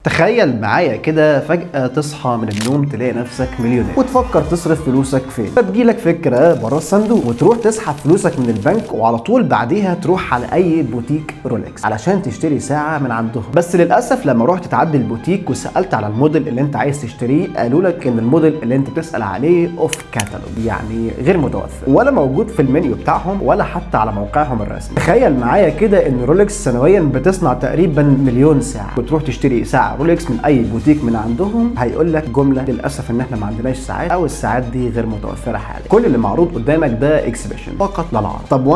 تخيل معايا كده فجأة تصحى من النوم تلاقي نفسك مليونير وتفكر تصرف فلوسك فين، فتجيلك فكرة بره الصندوق وتروح تسحب فلوسك من البنك، وعلى طول بعديها تروح على أي بوتيك رولكس علشان تشتري ساعة من عندهم. بس للأسف لما رحت تعدي البوتيك وسألت على الموديل اللي انت عايز تشتريه قالوا لك ان الموديل اللي انت بتسأل عليه off catalog، يعني غير متوفر ولا موجود في المنيو بتاعهم ولا حتى على موقعهم الرسمي. تخيل معايا كده ان رولكس سنويا بتصنع تقريبا 1,000,000 ساعة، وتروح تشتري ساعة رولكس من اي بوتيك من عندهم هيقول لك جملة للاسف ان احنا ما عندناش ساعات او الساعات دي غير متوفرة حاليا، كل اللي معروض قدامك ده exhibition فقط للعرض. طب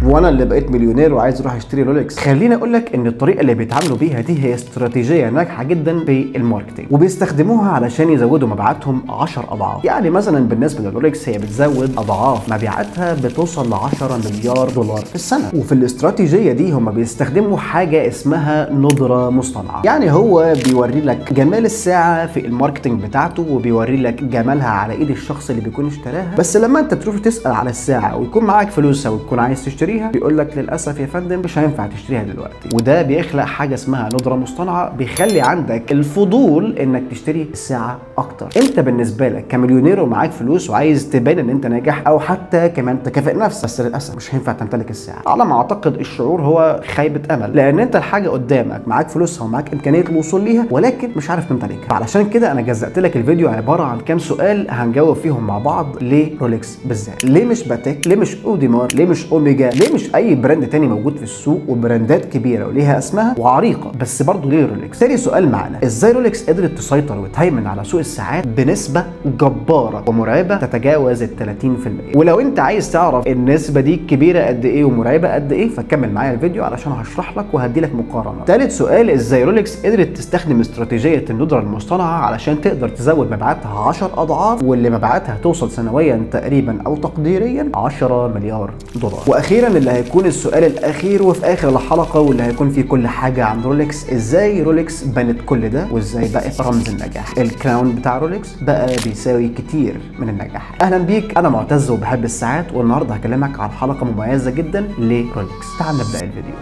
وانا اللي بقيت مليونير وعايز اروح اشتري رولكس، خليني اقول لك ان الطريقة اللي بيتعاملوا بيها دي هي استراتيجية ناجحة جدا في ال marketing، وبيستخدموها علشان يزودوا مبيعاتهم 10 اضعاف. يعني مثلا بالنسبة للرولكس هي بتزود اضعاف مبيعاتها، بتوصل ل 10 مليار دولار في السنة. وفي الاستراتيجية دي هم بيستخدموا حاجة اسمها ندره مصطنعه، يعني هو بيوري لك جمال الساعة في ال marketing بتاعته وبيوري لك جمالها على ايد الشخص اللي بيكون اشتراها، بس لما انت تروح تسال على الساعة ويكون معاك فلوسها وتكون عايز تشتريها بيقول لك للاسف يا فندم مش هينفع تشتريها دلوقتي. وده بيخلق حاجة اسمها ندره مصطنعه، بيخلي عندك الفضول انك تشتري الساعة اكتر. انت بالنسبة لك كمليونير ومعاك فلوس وعايز تبان ان انت ناجح او حتى كمان تكافئ نفسك، بس للاسف مش هينفع تمتلك الساعة. على ما اعتقد الشعور هو خيبه امل، لان انت الحاجة قدامك، معاك فلوسها ومعاك امكانية الوصول ليها، ولكن مش عارف تمتلكها. فعلشان كده انا جزأت لك الفيديو عبارة عن كام سؤال هنجاوب فيهم مع بعض. ليه رولكس بالذات؟ ليه مش باتيك؟ ليه مش اوديمار؟ ليه مش اوميجا؟ ليه مش اي brand تاني موجود في السوق وبراندات كبيرة وليها اسمها وعريقه، بس برضه ليه رولكس؟ تاني سؤال معانا، ازاي رولكس قدرت تسيطر وتهيمن على سوق الساعات بنسبة جبارة ومرعبه تتجاوز ال 30%؟ ولو انت عايز تعرف النسبة دي كبيرة قد ايه ومرعبه قد ايه فكمل معايا الفيديو علشان هشرح لك وهدي لك مقارنة. تالت سؤال، ازاي رولكس قدرت تستخدم استراتيجية الندرة المصطنعه علشان تقدر تزود مبيعاتها 10 اضعاف، واللي مبيعاتها توصل سنويا تقريبا او تقديريا 10 مليار دولار. واخيرا اللي هيكون السؤال الاخير وفي اخر الحلقة واللي هيكون فيه كل حاجة عن رولكس، ازاي رولكس بنت كل ده وازاي بقت رمز النجاح؟ ال crown بتاع رولكس بقى بيساوي كتير من النجاح. اهلا بيك، انا معتز وبحب الساعات، والنهارده هكلمك عن حلقة مميزة جدا لرولكس. تعال نبدا الفيديو.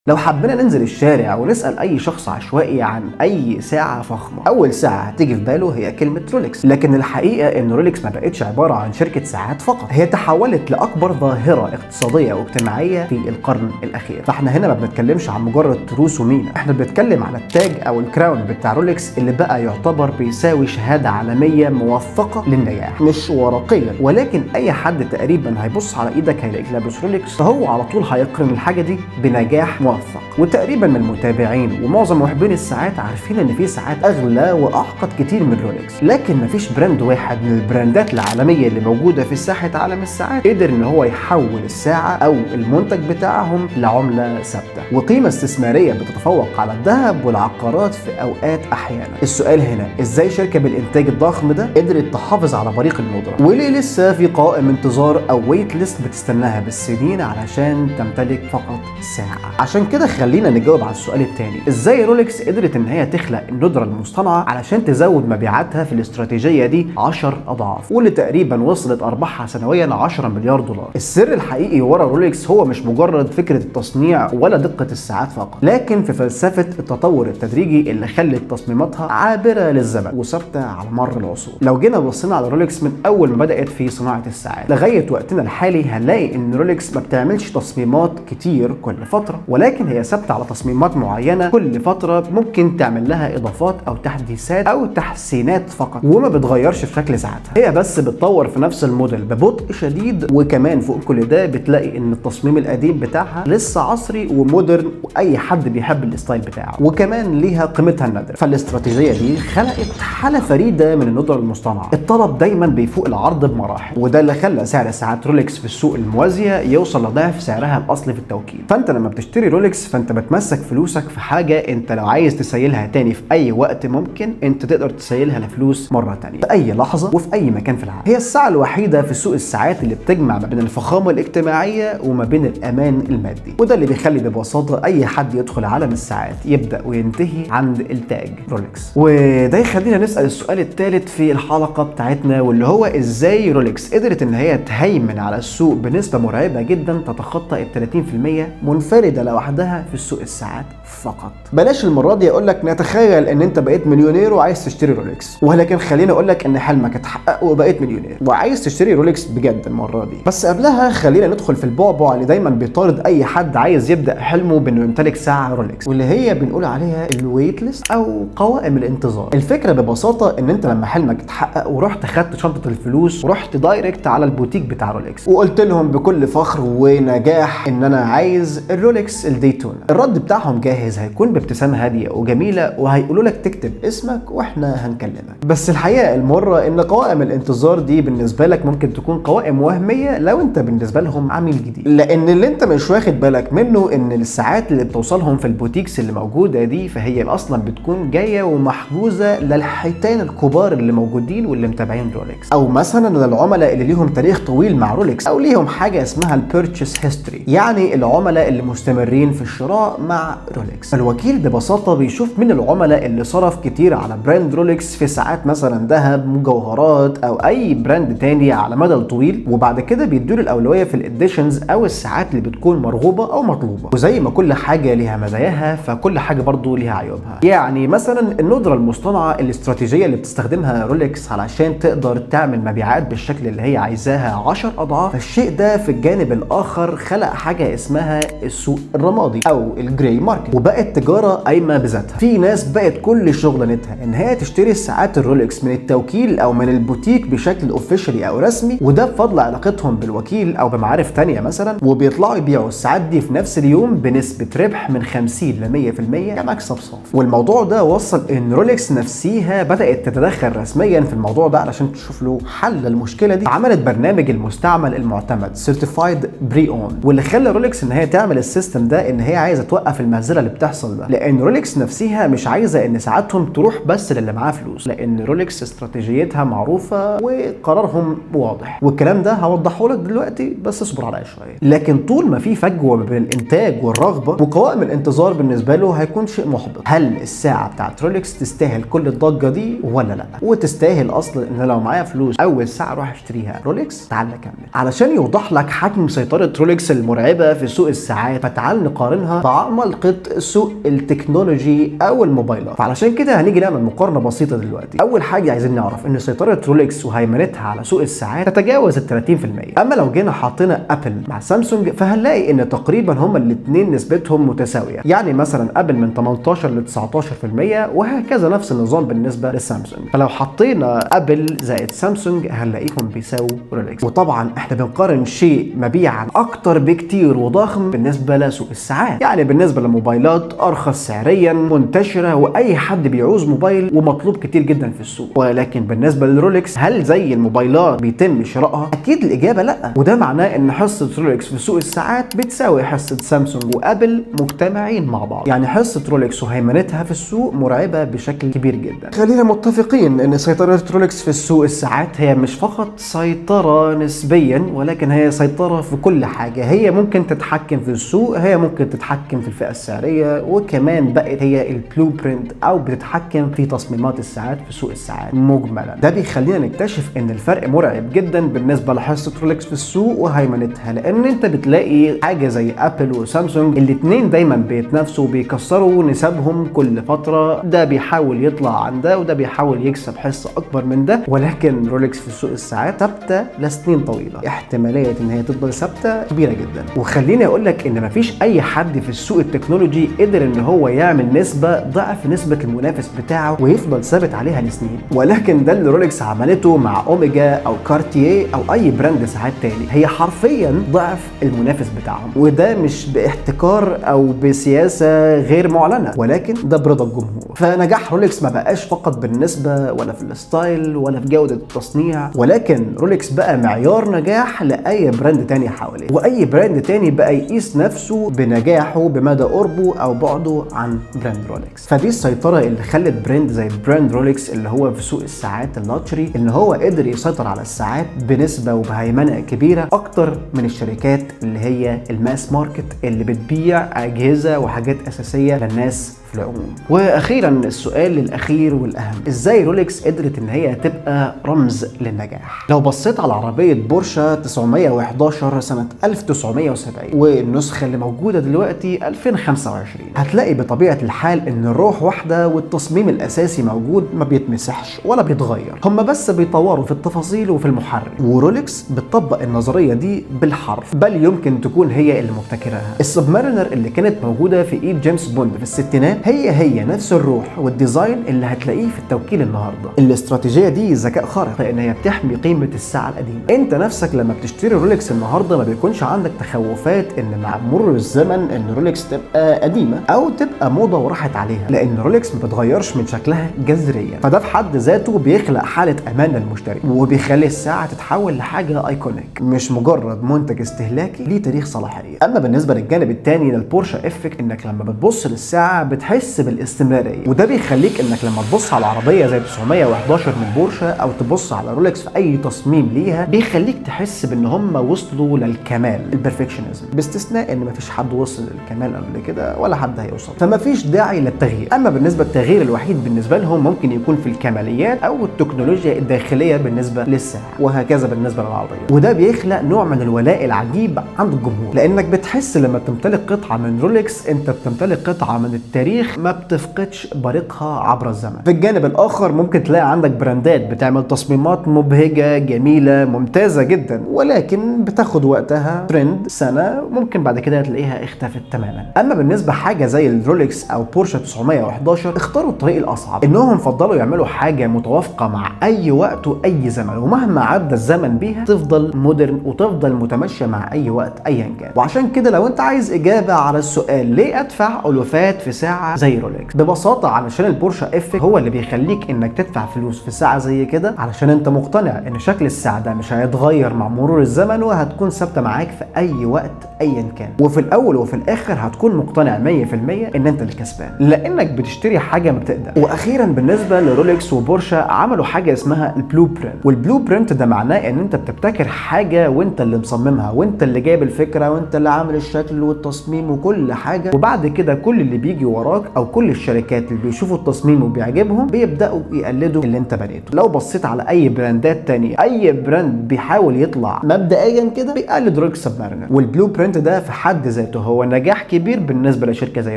لو حبينا ننزل الشارع ونسأل أي شخص عشوائي عن أي ساعة فخمة، أول ساعة هتيجي في باله هي كلمة رولكس. لكن الحقيقة إن رولكس ما بقتش عبارة عن شركة ساعات فقط، هي تحولت لأكبر ظاهرة اقتصادية واجتماعية في القرن الأخير. فاحنا هنا ما بنتكلمش عن مجرد تروس ومينا، احنا بنتكلم على التاج أو ال crown بتاع رولكس اللي بقى يعتبر بيساوي شهادة عالمية موثقة للنجاح، مش ورقيا، ولكن أي حد تقريبا هيبص على إيدك هيلاقيك لابس رولكس، فهو على طول هيقرن الحاجة دي بنجاح موثق. وتقريبا من المتابعين ومعظم محبين الساعات عارفين ان في ساعات اغلى واعقد كتير من رولكس، لكن مفيش brand واحد من البراندات العالمية اللي موجودة في ساحة عالم الساعات قدر ان هو يحول الساعة او المنتج بتاعهم لعمله ثابتة وقيمه استثمارية بتتفوق على الذهب والعقارات في اوقات احيانا. السؤال هنا، ازاي شركة بالانتاج الضخم ده قدرت تحافظ على بريق الندرة؟ وليه لسه في قوائم انتظار او wait list بتستناها بالسنين علشان تمتلك فقط ساعة؟ عشان كده خلينا نجاوب على السؤال الثاني، ازاي رولكس قدرت ان هي تخلق الندرة المصطنعه علشان تزود مبيعاتها في الاستراتيجية دي 10 اضعاف، واللي تقريبا وصلت ارباحها سنويا 10 مليار دولار. السر الحقيقي ورا رولكس هو مش مجرد فكرة التصنيع ولا دقه الساعات فقط، لكن في فلسفة التطور التدريجي اللي خلت تصميماتها عابرة للزمن وثابتة على مر العصور. لو جينا بصينا على رولكس من اول ما بدات في صناعة الساعات لغاية وقتنا الحالي هنلاقي ان رولكس ما بتعملش تصميمات كتير كل فترة، ولكن هي ثابتة على تصميمات معينة كل فترة ممكن تعمل لها اضافات او تحديثات او تحسينات فقط، وما بتغيرش في شكل ساعتها، هي بس بتطور في نفس الموديل ببطء شديد. وكمان فوق كل ده بتلاقي ان التصميم القديم بتاعها لسه عصري و modern واي حد بيحب ال style بتاعه، وكمان ليها قيمتها النادرة. فالاستراتيجيه دي خلقت حاله فريدة من الندرة المصطنعه، الطلب دايما بيفوق العرض بمراحل، وده اللي خلى سعر ساعات رولكس في السوق الموازيه يوصل لضعف سعرها الاصلي في التوكيل. فانت لما بتشتري رولكس فانت بتمسك فلوسك في حاجة انت لو عايز تسيلها تاني في اي وقت ممكن انت تقدر تسيلها لفلوس مرة تانية في اي لحظة وفي اي مكان في العالم. هي الساعة الوحيدة في سوق الساعات اللي بتجمع ما بين الفخامة الاجتماعية وما بين الامان المادي، وده اللي بيخلي ببساطة اي حد يدخل عالم الساعات يبدا وينتهي عند التاج رولكس. وده يخلينا نسال السؤال الثالث في الحلقة بتاعتنا، واللي هو ازاي رولكس قدرت ان هي تهيمن على السوق بنسبة مرعبة جدا تتخطى ال 30% منفردة لوحدها لوحدها في سوق الساعات فقط. بلاش المرة دي اقول لك نتخيل ان انت بقيت مليونير وعايز تشتري رولكس، ولكن خليني اقول لك ان حلمك اتحقق وبقيت مليونير وعايز تشتري رولكس بجد المرة دي. بس قبلها خلينا ندخل في البعبع اللي دايما بيطارد اي حد عايز يبدا حلمه بانه يمتلك ساعة رولكس، واللي هي بنقول عليها ال wait list او قوائم الانتظار. الفكرة ببساطة ان انت لما حلمك اتحقق ورحت خدت شنطه الفلوس ورحت direct على البوتيك بتاع رولكس وقلت لهم بكل فخر ونجاح ان انا عايز الرولكس الديتونا، الرد بتاعهم جاهز، هيكون بابتسامة هادية وجميلة وهيقولوا لك تكتب اسمك واحنا هنكلمك. بس الحقيقة المرة ان قوائم الانتظار دي بالنسبة لك ممكن تكون قوائم وهمية لو انت بالنسبة لهم عميل جديد، لان اللي انت مش واخد بالك منه ان الساعات اللي بتوصلهم في ال boutiques اللي موجودة دي فهي اصلا بتكون جاية ومحجوزه للحيتان الكبار اللي موجودين واللي متابعين رولكس، او مثلا للعملاء اللي ليهم تاريخ طويل مع رولكس او ليهم حاجة اسمها ال purchase history، يعني العملاء اللي مستمرين في الشراء مع رولكس. الوكيل ببساطة بيشوف من العملاء اللي صرف كتير على brand رولكس في ساعات مثلا ذهب، مجوهرات، او اي brand تاني على مدى طويل، وبعد كده بيدوا الاولوية في ال editions او الساعات اللي بتكون مرغوبة او مطلوبه. وزي ما كل حاجة ليها مزاياها فكل حاجة برضو ليها عيوبها. يعني مثلا الندرة المصطنعه، الاستراتيجية اللي بتستخدمها رولكس علشان تقدر تعمل مبيعات بالشكل اللي هي عايزاها 10 اضعاف، فالشيء ده في الجانب الاخر خلق حاجة اسمها السوق الرمادي او ال gray market، وبقت تجارة قايمة بذاتها. في ناس بقت كل شغلانتها ان هي تشتري الساعات الرولكس من التوكيل او من البوتيك بشكل officially او رسمي، وده بفضل علاقتهم بالوكيل او بمعارف تانية مثلا، وبيطلعوا يبيعوا الساعات دي في نفس اليوم بنسبة ربح من 50 ل 100% كمكسب صافي. والموضوع ده وصل ان رولكس نفسيها بدات تتدخل رسميا في الموضوع ده علشان تشوف له حل للمشكلة دي. عملت برنامج المستعمل المعتمد Certified Pre-Owned، واللي خلى رولكس ان هي تعمل ال system ده ان هي عايزه توقف المهزلة اللي بتحصل ده، لان رولكس نفسها مش عايزه ان ساعاتهم تروح بس للي معاه فلوس، لان رولكس استراتيجيتها معروفة وقرارهم واضح، والكلام ده هوضحه لك دلوقتي بس اصبر عليا شوية. لكن طول ما في فجوة ما بين الانتاج والرغبة وقوائم الانتظار بالنسبة له هيكون شيء محبط. هل الساعة بتاعت رولكس تستاهل كل الضجة دي ولا لا؟ وتستاهل اصلا ان لو معايا فلوس اول ساعة اروح اشتريها رولكس؟ تعال نكمل علشان يوضح لك حجم سيطرة رولكس المرعبة في سوق الساعات. فتعال نقارنها بعمالقه سوق ال technology او الموبايلات. فعلشان كده هنيجي نعمل مقارنة بسيطة دلوقتي. اول حاجة عايزين نعرف ان سيطرة رولكس وهيمنتها على سوق الساعات تتجاوز ال 30%. اما لو جينا حطينا ابل مع سامسونج فهنلاقي ان تقريبا هما الاثنين نسبتهم متساوية، يعني مثلا ابل من 18 ل 19% وهكذا نفس النظام بالنسبة لسامسونج. فلو حطينا ابل زائد سامسونج هنلاقيهم بيساووا رولكس. وطبعا احنا بنقارن شيء مبيعا اكتر بكتير وضخم بالنسبة لسوق الساعات، يعني بالنسبة للموبايلات ارخص سعريا، منتشرة، واي حد بيعوز موبايل ومطلوب كتير جدا في السوق. ولكن بالنسبة للرولكس هل زي الموبايلات بيتم شرائها؟ اكيد الاجابة لا. وده معناه ان حصة رولكس في سوق الساعات بتساوي حصة سامسونج وابل مجتمعين مع بعض، يعني حصة رولكس وهيمنتها في السوق مرعبة بشكل كبير جدا. خلينا متفقين ان سيطرة رولكس في السوق الساعات هي مش فقط سيطرة نسبيا، ولكن هي سيطرة في كل حاجة. هي ممكن تتحكم في السوق، هي ممكن تتحكم في الفئة السعرية، وكمان بقت هي ال blueprint او بتتحكم في تصميمات الساعات في سوق الساعات مجملا. ده بيخلينا نكتشف ان الفرق مرعب جدا بالنسبة لحصه رولكس في السوق وهيمنتها، لان انت بتلاقي حاجة زي ابل وسامسونج الاثنين دايما بيتنافسوا وبيكسروا نسبهم كل فترة، ده بيحاول يطلع عن ده وده بيحاول يكسب حصة اكبر من ده. ولكن رولكس في سوق الساعات ثابتة لسنين طويلة، احتمالية ان هي تفضل ثابتة كبيرة جدا. وخليني اقول لك ان مفيش اي حد في السوق التكنولوجي قدر ان هو يعمل نسبه ضعف نسبه المنافس بتاعه ويفضل ثابت عليها لسنين، ولكن ده اللي رولكس عملته مع اوميجا او كارتييه او اي brand ساعات تاني. هي حرفيا ضعف المنافس بتاعهم، وده مش باحتكار او بسياسة غير معلنة، ولكن ده برضا الجمهور. فنجاح رولكس ما بقاش فقط بالنسبة ولا في ال style ولا في جوده التصنيع، ولكن رولكس بقى معيار نجاح لاي brand تاني حواليه، واي brand تاني بقى يقيس نفسه بنجاحه بمدى قربه او بعده عن brand رولكس. فدي السيطرة اللي خلت brand زي brand رولكس اللي هو في سوق الساعات ال luxury ان هو قدر يسيطر على الساعات بنسبة وبهيمنه كبيرة اكتر من الشركات اللي هي ال mass market اللي بتبيع اجهزة وحاجات اساسية للناس في العموم. واخيرا السؤال الاخير والاهم، ازاي رولكس قدرت ان هي تبقى رمز للنجاح؟ لو بصيت على عربية بورشة 911 سنة 1970 والنسخة اللي موجودة دلوقتي 2025، هتلاقي بطبيعة الحال ان الروح واحدة والتصميم الاساسي موجود، ما بيتمسحش ولا بيتغير، هم بس بيطوروا في التفاصيل وفي المحرك. ورولكس بتطبق النظرية دي بالحرف، بل يمكن تكون هي اللي مبتكرها. السبمارينر اللي كانت موجودة في ايد جيمس بوند في الستينات هي نفس الروح وال design اللي هتلاقيه في التوكيل النهارده. الاستراتيجية دي ذكاء خارق، لان هي بتحمي قيمة الساعة القديمة. انت نفسك لما بتشتري رولكس النهارده ما بيكونش عندك تخوفات ان مع مرور الزمن ان رولكس تبقى قديمة او تبقى موضة وراحت عليها، لان رولكس ما بتغيرش من شكلها جذريا، فده في حد ذاته بيخلق حاله امان للمشتري وبيخلي الساعة تتحول لحاجة iconic، مش مجرد منتج استهلاكي ليه تاريخ صلاحية. اما بالنسبة للجانب الثاني للبورشه effect، انك لما بتبص للساعة بتحس بالاستمراريه، وده بيخليك انك لما تبص على عربية زي 911 من بورشه او تبص على رولكس في اي تصميم ليها، بيخليك تحس بان هم وصلوا للكمال، ال perfectionism، باستثناء ان مفيش حد وصل للكمال قبل كده ولا حد هيوصل، فمفيش داعي للتغيير. اما بالنسبة للتغيير الوحيد بالنسبة لهم ممكن يكون في الكماليات او التكنولوجيا الداخلية بالنسبة للساعة، وهكذا بالنسبة للعربية. وده بيخلق نوع من الولاء العجيب عند الجمهور، لانك بتحس لما تمتلك قطعه من رولكس انت بتمتلك قطعه من التاريخ ما بتفقدش بريقها عبر الزمن. في الجانب الاخر ممكن تلاقي عندك براندات بتعمل تصميمات مبهجه جميلة ممتازة جدا، ولكن بتاخد وقتها، ترند سنة، ممكن بعد كده تلاقيها اختفت تماما. اما بالنسبة حاجة زي الرولكس او بورشه 911، اختاروا الطريق الاصعب، انهم فضلوا يعملوا حاجة متوافقة مع اي وقت واي زمن، ومهما عدى الزمن بيها تفضل modern وتفضل متماشيه مع اي وقت ايا كان. وعشان كده لو انت عايز اجابه على السؤال ليه ادفع الوفات في ساعة زي رولكس، ببساطة علشان البورشه effect هو اللي بيخليك انك تدفع فلوس في ساعة زي كده، علشان انت مقتنع ان شكل الساعة ده مش هيتغير مع مرور الزمن وهتكون ثابتة معاك في اي وقت ايا كان، وفي الاول وفي الاخر هتكون مقتنع 100% ان انت الكسبان لانك بتشتري حاجة ما بتقدر. واخيرا بالنسبة لرولكس وبورشه، عملوا حاجة اسمها ال blueprint، وال blueprint ده معناه ان انت بتبتكر حاجة وانت اللي مصممها وانت اللي جايب الفكرة وانت اللي عامل الشكل والتصميم وكل حاجة، وبعد كده كل اللي بيجي وراك او كل الشركات اللي بيشوفوا التصميم وبيعجبهم بيبداوا يقلدوا اللي انت بنيته. لو بصيت على اي براندات تانية، اي brand بيحاول يطلع مبدئيا كده بيقلد رولكس سبمارينر، وال blueprint ده في حد ذاته هو نجاح كبير بالنسبة لشركة زي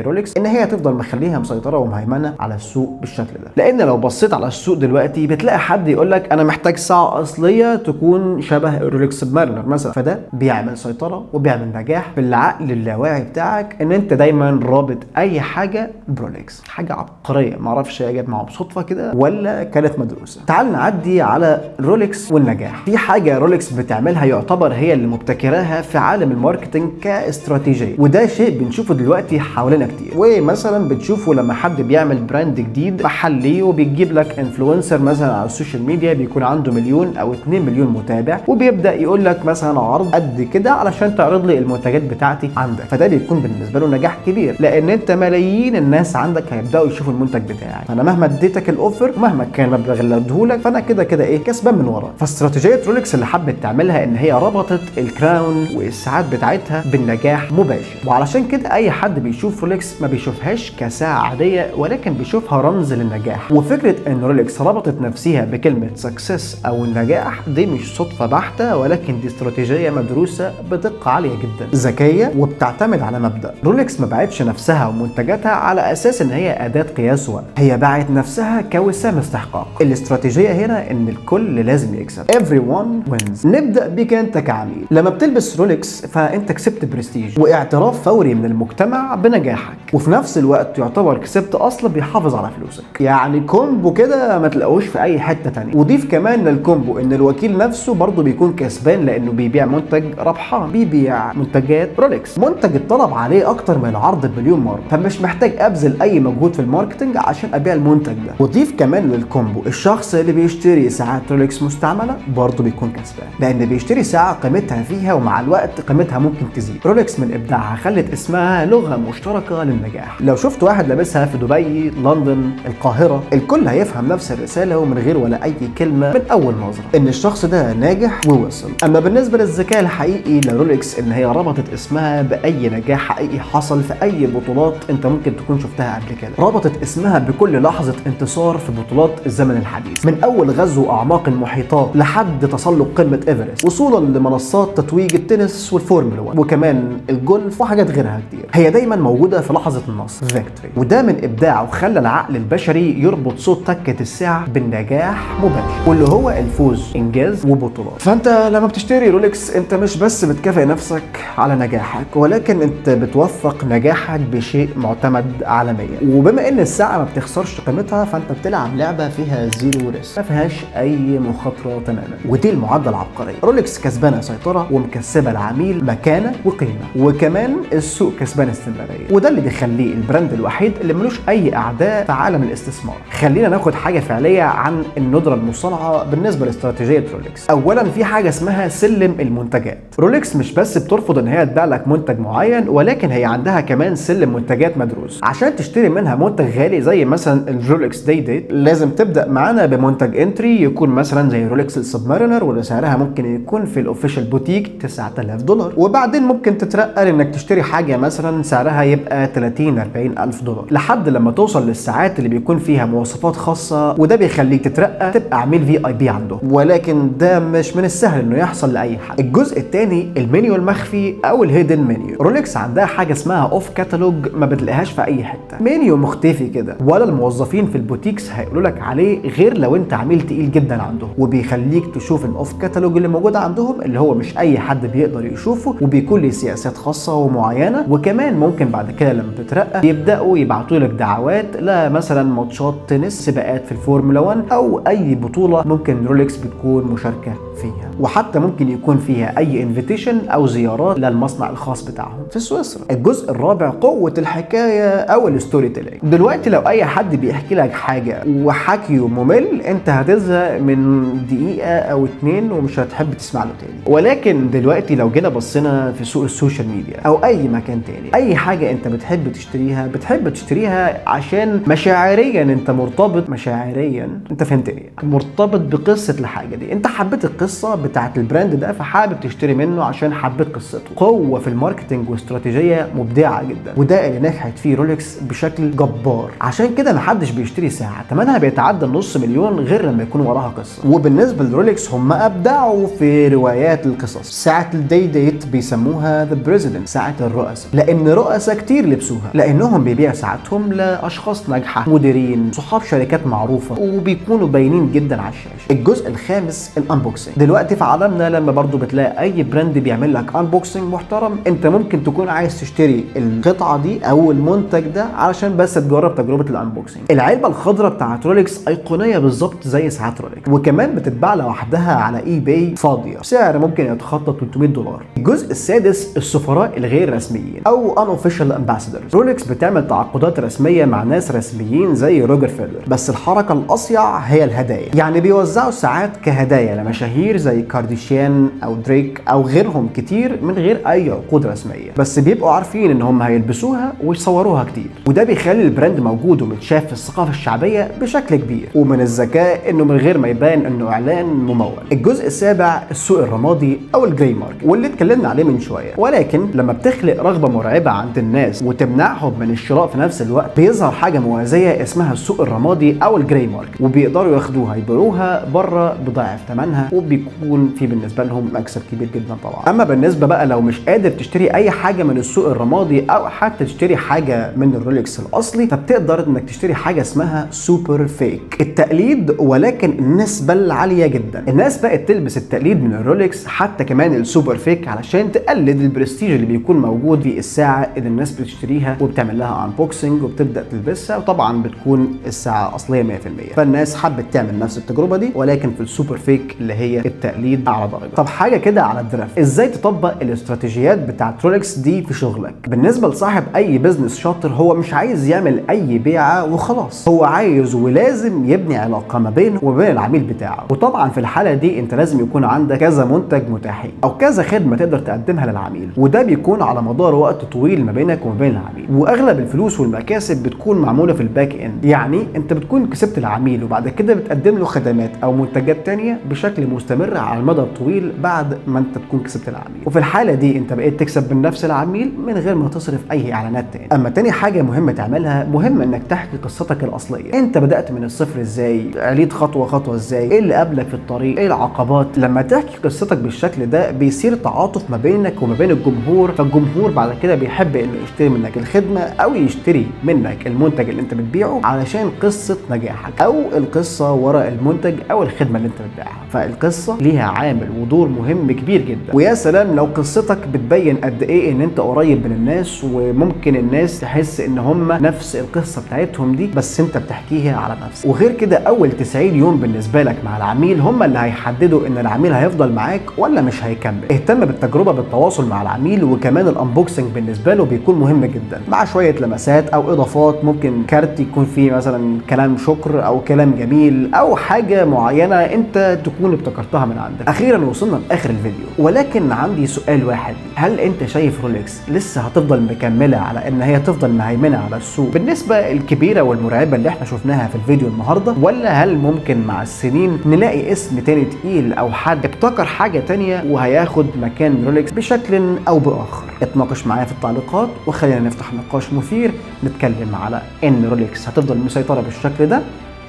رولكس ان هي تفضل مخليها مسيطرة ومهيمنه على السوق بالشكل ده. لان لو بصيت على السوق دلوقتي بتلاقي حد يقول لك انا محتاج ساعة اصلية تكون شبه رولكس سبمارينر مثلا، فده بيعمل سيطرة وبيعمل نجاح في العقل اللاواعي بتاعك ان انت دايما رابط اي حاجة برولكس. حاجة عبقرية، معرفش هي جت معاهم صدفة كده ولا كانت مدروسة. تعال نعدي على رولكس والنجاح. في حاجة رولكس بتعملها يعتبر هي اللي مبتكراها في عالم ال marketing كاستراتيجيه، وده شيء بنشوفه دلوقتي حوالينا كتير، ومثلا بتشوفه لما حد بيعمل brand جديد محلي وبيجيب لك influencer مثلا على ال social media بيكون عنده 1 او 2 مليون متابع، وبيبدا يقول لك مثلا عرض قد كده علشان تعرض لي المنتجات بتاعتي عندك، فده بيكون بالنسبة له نجاح كبير لان انت ملايين الناس عندك هيبداوا يشوفوا المنتج بتاعك، فانا مهما اديتك ال offer مهما كان المبلغ اللي اديهولك فانا كده كده ايه كسبان من وراه. فاستراتيجيه رولكس اللي حبت تعملها ان هي ربطت ال crown والساعات بتاعتها بالنجاح مباشر، وعلشان كده اي حد بيشوف رولكس ما بيشوفهاش كساعه عادية ولكن بيشوفها رمز للنجاح. وفكره ان رولكس ربطت نفسها بكلمه success او النجاح دي مش صدفة بحته، ولكن دي استراتيجية مدروسة بدقة عالية جدا، ذكية وبتعتمد على مبدا. رولكس ما باعتش نفسها ومنتجاتها على اساس ان هي اداه قياس وقت، هي باعت نفسها كوسام استحقاق. الاستراتيجية هنا ان الكل لازم يكسب، everyone wins. نبدا بيك انت كعميل، لما بتلبس رولكس فانت كسبت برستيج واعتراف فوري من المجتمع بنجاحك، وفي نفس الوقت يعتبر كسبت اصلا بيحافظ على فلوسك، يعني combo كده ما تلاقوش في اي حتة تانية. وضيف كمان لل combo ان الوكيل نفسه برضه بيكون كسبان لانه بيبيع منتج ربحان، بيبيع منتجات رولكس، منتج الطلب عليه اكتر من العرض بمليون مرة، فمش محتاج ابذل اي مجهود في ال marketing عشان ابيع المنتج ده. وضيف كمان لل combo الشخص اللي بيشتري ساعات رولكس مستعملة برضه بيكون كسبان لان بيشتري ساعة قيمتها فيها ومع الوقت قيمتها ممكن تزيد. رولكس من ابداعها خلت اسمها لغة مشتركة للنجاح. لو شفت واحد لابسها في دبي، لندن، القاهرة، الكل هيفهم نفس الرسالة ومن غير ولا اي كلمة من اول نظره ان الشخص ده ناجح ووصل. اما بالنسبة للذكاء الحقيقي لرولكس ان هي ربطت اسمها باي نجاح حقيقي حصل في اي بطولات انت ممكن تكون تكون شفتها قبل كده. ربطت اسمها بكل لحظة انتصار في بطولات الزمن الحديث، من اول غزو اعماق المحيطات لحد تسلق قمة ايفرست، وصولا لمنصات تتويج التنس والفورمولا 1 وكمان الجولف وحاجات غيرها كتير. هي دايما موجودة في لحظة النصر، victory، وده من ابداعه خلى العقل البشري يربط صوت تكه الساعة بالنجاح مباشر، واللي هو الفوز، انجاز وبطولات. فانت لما بتشتري رولكس انت مش بس بتكافئ نفسك على نجاحك، ولكن انت بتوثق نجاحك بشيء معتمد عالميا. وبما ان الساعة ما بتخسرش قيمتها، فانت بتلعب لعبه فيها zero risk، ما فيهاش اي مخاطره تماما. ودي المعادلة العبقرية. رولكس كسبانه سيطرة ومكسبه العميل مكانه وقيمه، وكمان السوق كسبان استمرارية، وده اللي بيخليه ال brand الوحيد اللي ملوش اي اعداء في عالم الاستثمار. خلينا ناخد حاجة فعليه عن الندرة المصطنعه بالنسبة لاستراتيجيه رولكس. اولا في حاجة اسمها سلم المنتجات. رولكس مش بس بترفض ان هي تبيع لك منتج معين، ولكن هي عندها كمان سلم منتجات مدروس. عشان تشتري منها منتج غالي زي مثلا الرولكس Day Date، لازم تبدا معانا بمنتج entry يكون مثلا زي رولكس ال Submariner، واللي سعرها ممكن يكون في ال official boutique $9000، وبعدين ممكن تترقى لانك تشتري حاجة مثلا سعرها يبقى 30 40 الف دولار، لحد لما توصل للساعات اللي بيكون فيها مواصفات خاصة، وده بيخليك تترقى تبقى عميل VIP عندهم، ولكن ده مش من السهل انه يحصل لاي حد. الجزء الثاني المنيو المخفي او ال hidden menu. رولكس عندها حاجة اسمها off catalog، ما بتلاقيهاش في اي حتة، منيو مختفي كده، ولا الموظفين في ال boutiques هيقولوا لك عليه غير لو انت عميل تقيل جدا عندهم، وبيخليك تشوف ال off catalog اللي موجود عندهم، اللي هو مش اي حد بيقدر يشوفه، وبيكون ليه سياسات خاصة ومعينه. وكمان ممكن بعد كده لما تترقى يبداوا يبعتوا لك دعوات لمثلا ماتشات تنس، سباقات في الفورمولا 1، او اي بطوله ممكن رولكس بتكون مشاركة فيها، وحتى ممكن يكون فيها اي invitation او زيارات للمصنع الخاص بتاعهم في سويسرا. الجزء الرابع قوة الحكاية او ال storytelling. دلوقتي لو اي حد بيحكي لك حاجة وحكيه ممل، انت هتزهق من دقيقة او اتنين ومش هتحب تسمع له تاني. ولكن دلوقتي لو جينا بصينا في سوق ال social media او اي مكان تاني، اي حاجة انت بتحب تشتريها بتحب تشتريها عشان مشاعريا انت مرتبط، مشاعريا انت فهمتني، مرتبط بقصة الحاجة دي، انت حبيت القصة بتاعت ال brand ده فحابب تشتري منه عشان حبيت قصته. قوة في ال marketing واستراتيجيه مبدعة جدا، وده اللي نجحت فيه رولكس بشكل جبار. عشان كده محدش بيشتري ساعة ثمنها بيتعدى النص مليون غير لما يكون وراها قصة. وبالنسبة لرولكس هم ابدعوا في روايات القصص. ساعة ال Day Date بيسموها the president، ساعة الرؤساء، لان رؤساء كتير لبسوها، لانهم بيبيعوا ساعاتهم لاشخاص ناجحة، مديرين، صحاب شركات معروفة، وبيكونوا باينين جدا على الشاشة. الجزء الخامس ال unboxing. دلوقتي في عالمنا لما برضو بتلاقي اي brand بيعمل لك unboxing محترم، انت ممكن تكون عايز تشتري القطعة دي او المنتج ده علشان بس تجرب تجربه ال unboxing. العلبة الخضراء بتاعت رولكس ايقونيه بالظبط زي ساعات رولكس، وكمان بتتباع لوحدها على eBay فاضية بسعر ممكن يتخطى $300. الجزء السادس السفراء الغير رسميين او unofficial ambassadors. رولكس بتعمل تعاقدات رسمية مع ناس رسميين زي روجر فيدرر، بس الحركة الاصيع هي الهدايا. يعني بيوزعوا الساعات كهدايا لمشاهير زي كارديشيان او دريك او غيرهم كتير من غير اي عقود رسمية، بس بيبقوا عارفين ان هم هيلبسوها ويصوروها كتير، وده بيخلي ال brand موجود ومتشاف في الثقافة الشعبية بشكل كبير. ومن الذكاء انه من غير ما يبان انه اعلان ممول. الجزء السابع السوق الرمادي او ال gray market، واللي اتكلمنا عليه من شوية. ولكن لما بتخلق رغبة مرعبة عند الناس وتمنعهم من الشراء في نفس الوقت، بيظهر حاجة موازية اسمها السوق الرمادي او ال gray market، وبيقدروا ياخدوها يبيعوها بره بضعف ثمنها، وبيكون في بالنسبة لهم مكسب كبير جدا طبعا. اما بالنسبة بقى لو مش قادر تشتري اي حاجة من السوق الرمادي او حتى تشتري حاجة من الرولكس الاصلي، فبتقدر انك تشتري حاجة اسمها super fake، التقليد ولكن النسبة العالية جدا. الناس بقت تلبس التقليد من الرولكس حتى كمان ال super fake علشان تقلد البرستيج اللي بيكون موجود في الساعة اللي الناس بتشتريها وبتعمل لها unboxing وبتبدا تلبسها، وطبعا بتكون الساعة اصلية 100%. فالناس حبت تعمل نفس التجربة دي ولكن في ال super fake اللي هي التقليد اعلى درجه. طب حاجة كده على الدرف، ازاي تطبق الاستراتيجيات بتاعت رولكس دي في شغلك؟ بالنسبة لصاحب اي business شاطر، هو مش عايز يعمل اي بيعه وخلاص، هو عايز ولازم يبني علاقة ما بينه وبين العميل بتاعه. وطبعا في الحالة دي انت لازم يكون عندك كذا منتج متاحين او كذا خدمة تقدر تقدمها للعميل، وده بيكون على مدار وقت طويل ما بينك وما بين العميل. واغلب الفلوس والمكاسب بتكون معمولة في ال back end، يعني انت بتكون كسبت العميل وبعد كده بتقدم له خدمات او منتجات تانية بشكل مستمر على المدى الطويل بعد ما انت تكون كسبت العميل. وفي الحالة دي انت بقيت تكسب من نفس العميل من غير ما تصرف اي اعلانات تاني. اما تاني تاني حاجة مهمة تعملها، مهم انك تحكي قصتك الاصلية. انت بدات من الصفر ازاي، عليت خطوة خطوة ازاي، ايه اللي قابلك في الطريق، ايه العقبات. لما تحكي قصتك بالشكل ده بيصير تعاطف ما بينك وما بين الجمهور، فالجمهور بعد كده بيحب انه يشتري منك الخدمة او يشتري منك المنتج اللي انت بتبيعه علشان قصة نجاحك او القصة وراء المنتج او الخدمة اللي انت بتبيعها. فالقصة ليها عامل ودور مهم كبير جدا. ويا سلام لو قصتك بتبين قد ايه ان انت قريب من الناس، وممكن الناس تحس ان هم نفس القصة بتاعتهم دي بس انت بتحكيها على نفسك. وغير كده اول 90 يوم بالنسبة لك مع العميل هم اللي هيحددوا ان العميل هيفضل معاك ولا مش هيكمل. اهتم بالتجربة بالتواصل مع العميل، وكمان ال unboxing بالنسبة له بيكون مهم جدا مع شوية لمسات او اضافات، ممكن كارت يكون فيه مثلا كلام شكر او كلام جميل او حاجة معينة انت تكون ابتكرتها من عندك. اخيرا وصلنا لاخر الفيديو، ولكن عندي سؤال واحد: هل انت شايف رولكس لسه هتفضل مكملة على ان هي تفضل مهيمنة على السوق بالنسبة الكبيرة والمرعبه اللي احنا شفناها في الفيديو النهارده، ولا هل ممكن مع السنين نلاقي اسم تاني تقيل او حد ابتكر حاجة تانية وهياخد مكان رولكس بشكل او باخر؟ اتناقش معايا في التعليقات، وخلينا نفتح نقاش مثير نتكلم على ان رولكس هتفضل مسيطرة بالشكل ده،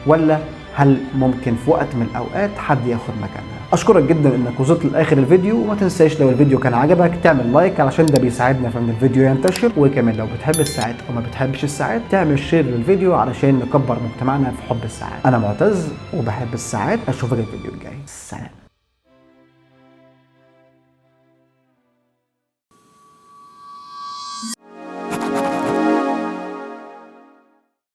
ولا هل ممكن في وقت من الاوقات حد ياخد مكانها. اشكرك جدا انك وصلت لاخر الفيديو، وما تنساش لو الفيديو كان عجبك تعمل like علشان ده بيساعدنا في ان الفيديو ينتشر، وكمان لو بتحب الساعات او ما بتحبش الساعات تعمل share للفيديو علشان نكبر مجتمعنا في حب الساعات. انا معتز وبحب الساعات، اشوفك الفيديو الجاي، سلام.